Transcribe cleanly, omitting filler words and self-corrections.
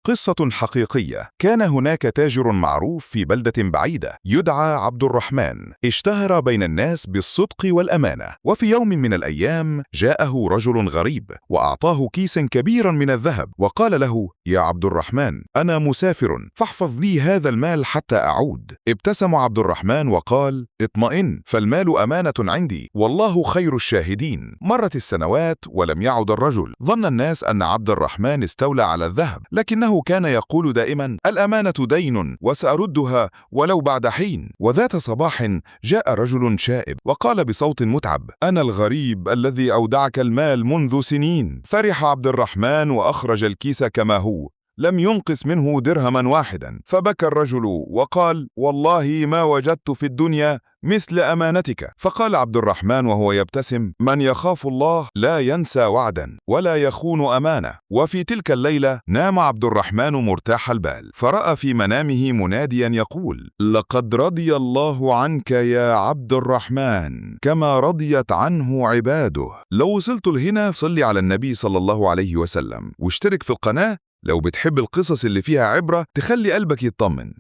قصة حقيقية. كان هناك تاجر معروف في بلدة بعيدة يدعى عبد الرحمن، اشتهر بين الناس بالصدق والأمانة. وفي يوم من الأيام جاءه رجل غريب وأعطاه كيسا كبيرا من الذهب وقال له: يا عبد الرحمن، أنا مسافر، فاحفظ لي هذا المال حتى أعود. ابتسم عبد الرحمن وقال: اطمئن، فالمال أمانة عندي، والله خير الشاهدين. مرت السنوات ولم يعد الرجل. ظن الناس أن عبد الرحمن استولى على الذهب، لكنه كان يقول دائما: الأمانة دين وسأردها ولو بعد حين. وذات صباح جاء رجل شائب وقال بصوت متعب: أنا الغريب الذي أودعك المال منذ سنين. فرح عبد الرحمن وأخرج الكيس كما هو، لم ينقص منه درهما واحدا. فبكى الرجل وقال: والله ما وجدت في الدنيا مثل أمانتك. فقال عبد الرحمن وهو يبتسم: من يخاف الله لا ينسى وعدا ولا يخون أمانة. وفي تلك الليلة نام عبد الرحمن مرتاح البال، فرأى في منامه مناديا يقول: لقد رضي الله عنك يا عبد الرحمن كما رضيت عنه عباده. لو وصلت لهنا صلي على النبي صلى الله عليه وسلم، واشترك في القناة لو بتحب القصص اللي فيها عبرة تخلي قلبك يطمن.